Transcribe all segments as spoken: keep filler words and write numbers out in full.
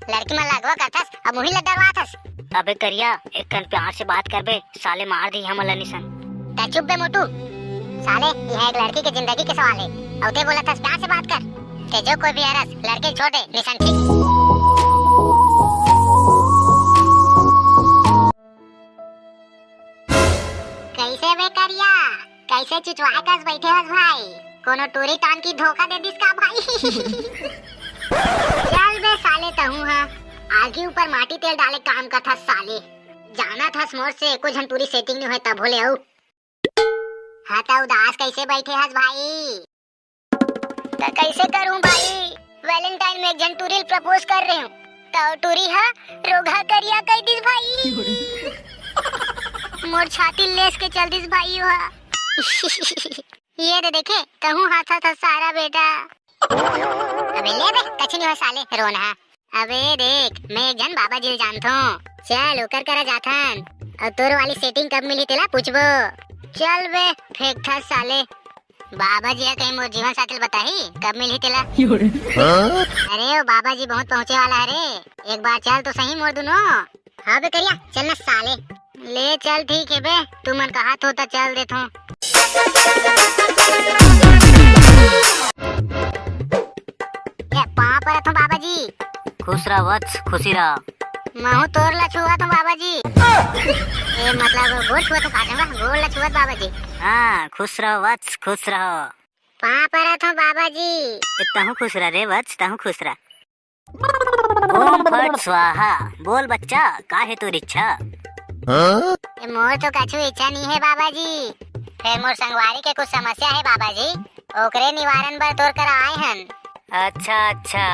लड़की मन ला अगवा करथस, अब उही ला डरवाथस। अबे करिया, एक कन प्यार से बात करबे, साले मार दी हमन ला निसन। तैं चुप बे मोटू। साले, यह एक लड़की के जिंदगी के सवाल है, अउ तैं बोलथस प्यार से बात कर। तैं जो कोई भी हरस, लड़की छोड़ दे, निसन ठीक। कैसे बे करिया, कैसे चिचवा कस बैठे हस भाई? कोनो टूरी टान की धोखा दे दिस का भाई? चल बे साले तहूं हा, आगी ऊपर माटी तेल डाले काम करथस साले। जानथस मोर से एको झन टूरी setting नहीं होय तभो ले अउ। हाँ त उदास कैसे बैठे हस भाई? त कैसे करूं भाई, Valentine में एक झन टूरी ल propose कर रहे हूँ, त टूरी हा रोगहा करिया कह दिस भाई। मोर छाती लेस के चल दिस भाई हा। ये दे देखे, तहूं हाथ हाथ सारा बेटा। अबे ले बे, कछु नहीं हो साले, रोना हा। अबे देख, मैं एक झन बाबा जी ल जानथों। चल, ओकर करा जाथन। अउ तोर वाली setting कब मिलही तेला पूछबो। चल बे, फेंकथा साले। बाबा जी हा कहीं मोर जीवन साथी ल बताही, कब मिलही तेला। हाँ? अरे, ओ बाबा जी बहुत पहुँचे वाला हे रे। एक बार चल तो सही मोर दुनो। हाँ बे करिया, चल ना साले। ले चल ठीक हे बे, तुमन कहत हो त चल देथों। ए, पाँव परत हों बाबा जी। खुश रह वत्स, खुशी रह। महूँ तोर ला छुअत हों बाबा जी। ए, मतलब गोड़ छुअत हों, का कहूँ, गोड़ ला छुअत बाबा जी। हाँ, खुश रह वत्स, खुश रह। पाँव परत हों बाबा जी। ए, तहूँ खुश रह रे वत्स, तहूँ खुश रह। ओम फट स्वाहा। बोल बच्चा, का हे तोर इच्छा? हाँ? ए, मोर तो कछु इच्छा नहीं हे बाबा जी, फेर मोर संगवारी के कुछ समस्या हे बाबा जी, ओकरे निवारण बर तोर करा आए हन। अच्छा अच्छा,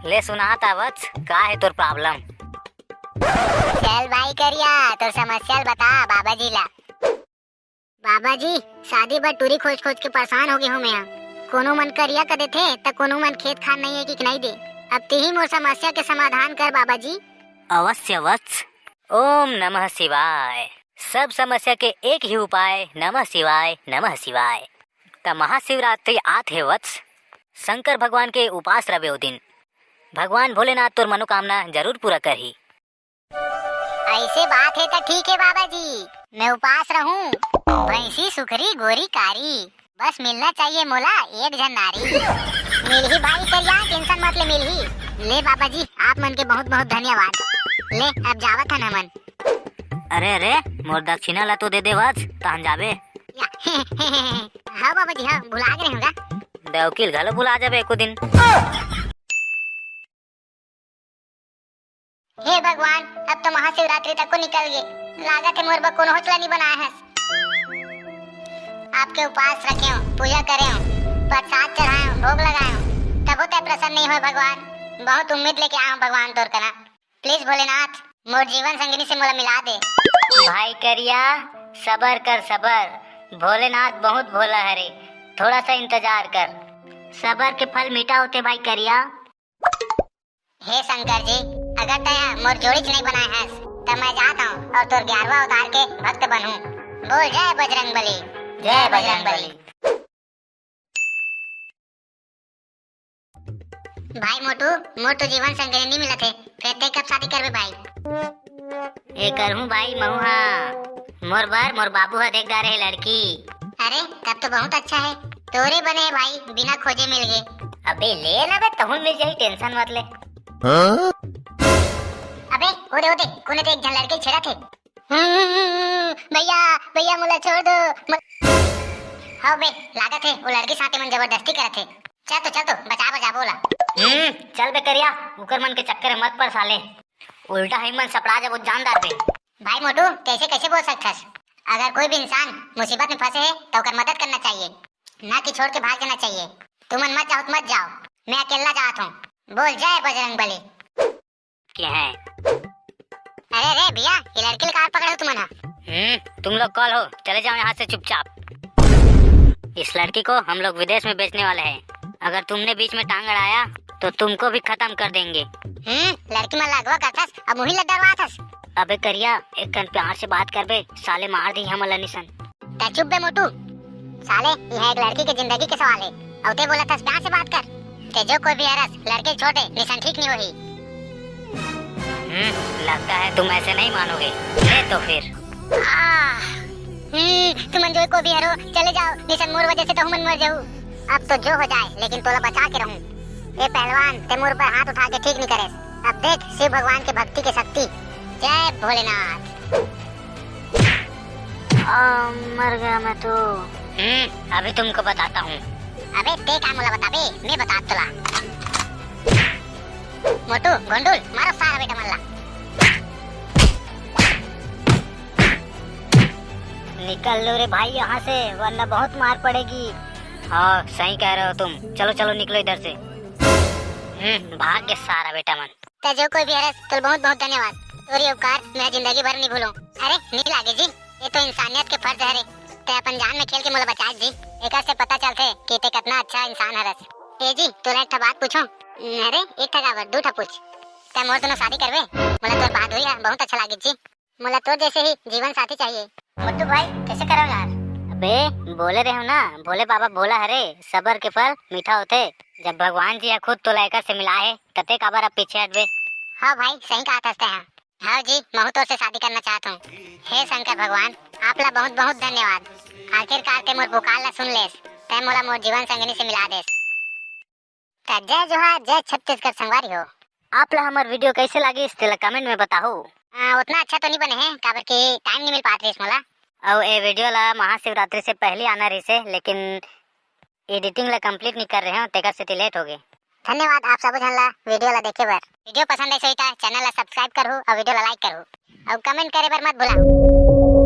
ले सुनात वत्स, का हे तोर problem? चल भाई करिया, तोर समस्या ल बता बाबा जी ला। बाबा जी, शादी बर टूरी खोज खोज के परेशान हो गे हों मैं। कोनो मन करिया क देथे, त कोनो मन खेत खार नहीं हे कि नहीं दे। अब तिही मोर समस्या के समाधान कर बाबा जी। अवश्य वत्स। ओम नमः शिवाय। सब समस्या के एक ही उपाय, नमः शिवाय, नमः शिवाय। त महाशिवरात्रि आत हे वत्स, शंकर भगवान के उपास रबे ओ दिन। भगवान भोलेनाथ तोर मनोकामना जरूर पूरा करही। ऐसे बात हे त ठीक हे बाबा जी, मैं उपास रहूं। भैंसी सुखरी गोरी कारी, बस मिलना चाहिए मोला एक झन नारी। मिलही भाई करिया, tension मत ले, मिलही। ले बाबा जी, आप मन के बहुत बहुत धन्यवाद। ले अब जावत हन हमन। अरे अरे, मोर दक्षिणा ला तो दे दे वत्स, तहन जाबे। हाँ बाबा जी, हाँ, भुला गे हों गा। दौकिल घलो भुला जाबे एको दिन। हे भगवान, अब तो महाशिवरात्रि तको निकल गे, लागत हे मोर बर कोनो होचला नहीं बनाए हस। आपके उपास रखे हों, पूजा करे हों, प्रसाद चढ़ाए हों, भोग लगाए हों, तभो तैं प्रसन्न नहीं होय भगवान। बहुत उम्मीद लेके आए हों भगवान तोर कना। Please भोलेनाथ, मोर जीवन संगिनी से मोला मिला दे। भाई करिया, सबर कर सबर, भोलेनाथ बहुत भोला हरे, थोड़ा सा इंतजार कर, सबर के फल मीठा होथे भाई करिया। हे शंकर जी, अगर तैं मोर जोड़ीच नहीं बनाए हस, त मैं जात हों अउ तोर ग्यारहवाँ अवतार के भक्त बनहूँ। बोल जय बजरंग बली। जय बजरंग बली। भाई मोटू, मोर तो जीवन संगिनी मिलत हे, फेर तैं कब शादी करबे भाई? ए करहूँ भाई महूँ हा, मोर बर मोर बाबू हा देख डारे हे लड़की। अरे तब तो बहुत अच्छा हे, तोरे बने हे भाई, बिना खोजे मिल गे। अबे ले ना बे, तहूँ मिल जाही, tension मत ले। हाँ? अबे ओ दे ओ दे, कोने ते एक झन लड़की छेड़त हे। हम्म, भैया, भैया मोला छोड़ दो। मो-, हव बे, लागत हे वो लड़की साथे मन जबरदस्ती करत हे। चल तो, चल तो, बचा बचा बोला। हम्म, चल बे करिया, उकर मन के चक्कर में मत पड़ साले, उल्टा ही मन सपड़ा जब जानदार बे। भाई मोटू, तैं ऐसे कैसे बोल सकथस? अगर कोई भी इंसान मुसीबत में फंसे हे, तो ओकर मदद करना चाहिए, ना कि छोड़ के भाग जाना चाहिए। तुमन मत जाओ, मत जाओ, मैं अकेला जात हों। बोल जय बजरंग बली। के हैं। अरे रे भैया, ये लड़की ला काबर पकड़े हो तुमन हा? हम्म, तुम लोग कौन हो? चले जाओ यहाँ से चुपचाप। इस लड़की को हम लोग विदेश में बेचने वाले हैं। अगर तुमने बीच में टांग अड़ाया तो तुमको भी खत्म कर देंगे। हम्म, लड़की मन ला अगवा करथस, अब उही ला डरवाथस। अबे करिया, एक कन प्यार से बात करबे, साले मार दी हमन ला निसन। तैं चुप बे मोटू। साले, यह एक लड़की के जिंदगी के सवाल हे। अउ तैं बोलथस प्यार से बात कर। तैं जो कोई भी हरस, लड़की छोड़ दे, निसन ठीक नहीं होही। हम्म, लगता है तुम ऐसे नहीं मानोगे। ले तो फिर। आह, हम्म, तुमन जो कोई भी हरो, चले जाओ, निसन मोर वजह से तो हमन मर जाऊ। अब तो जो हो जाए, लेकिन तोला बचा के रहूं। ए पहलवान, ते मोर पर हाथ उठा के ठीक नहीं करे। अब देख शिव भगवान के भक्ति के शक्ति। जय भोलेनाथ। आ, मर गया मैं तो। हम्म, अभी तुमको बताता हूँ। अबे ते का मोला बताबे, मैं बता तोला। मोटू, गोंडुल, मारो सारा बेटा मन ला। निकल लो रे भाई यहाँ से, वरना बहुत मार पड़ेगी। हाँ, सही कह रहे हो तुम। चलो, चलो, निकलो इधर से। हम्म, भाग गए सारा बेटा मन। ते जो कोई भी हरस, तोला बहुत बहुत धन्यवाद। तोर ये उपकार मैं जिंदगी भर नहीं भूलूं। अरे, नहीं लागे जी, ये तो इंसानियत के फर्ज हरे। ते अपन जान में खेल के मोला बचाए जी। एकर से पता चलथे कि ते कितना अच्छा इंसान हरस। ए जी, तोला एक ठा बात पूछूं? अरे, एक ठा काबर, दू ठा पूछ। ते मोर दोनों शादी करबे? मोला तोर बहादुरी ह बहुत अच्छा लागे जी। मोला तोर जैसे ही जीवन साथी चाहिए। मोटू भाई, कैसे करो यार? अबे, बोले रहे हो ना, भोले बाबा भोला हरे, सबर के फल मीठा होथे। जब भगवान जी ह खुद तोला एकर से मिला हे, त ते काबर अब पीछे हटबे? हाँ भाई, सही कहा थस ते ह। हाँ जी, महू तोर से शादी करना चाहत हूँ। हे शंकर भगवान, आप ला बहुत बहुत धन्यवाद। आखिरकार ते मोर पुकार ला सुन लेस, ते मोला मोर जीवन संगिनी से मिला देस। त जय जोहार, जय छत्तीसगढ़ संगवारी हो। आप ला हमर video कैसे लागिस, तेला comment में बताहू। आ, उतना अच्छा तो नहीं बने हे, काबर कि time नहीं मिल पात रहिस मोला। अउ ए video ला महाशिवरात्रि से पहले आना रहिसे, लेकिन editing ला complete नहीं कर रहे हो, तेकर सेती late हो गए। धन्यवाद आप सबो झन ला video ला देखे बर। Video पसंद आइस होही त channel ला subscribe करहू अउ video ला like करहू अउ comment करे बर मत भुलाहू।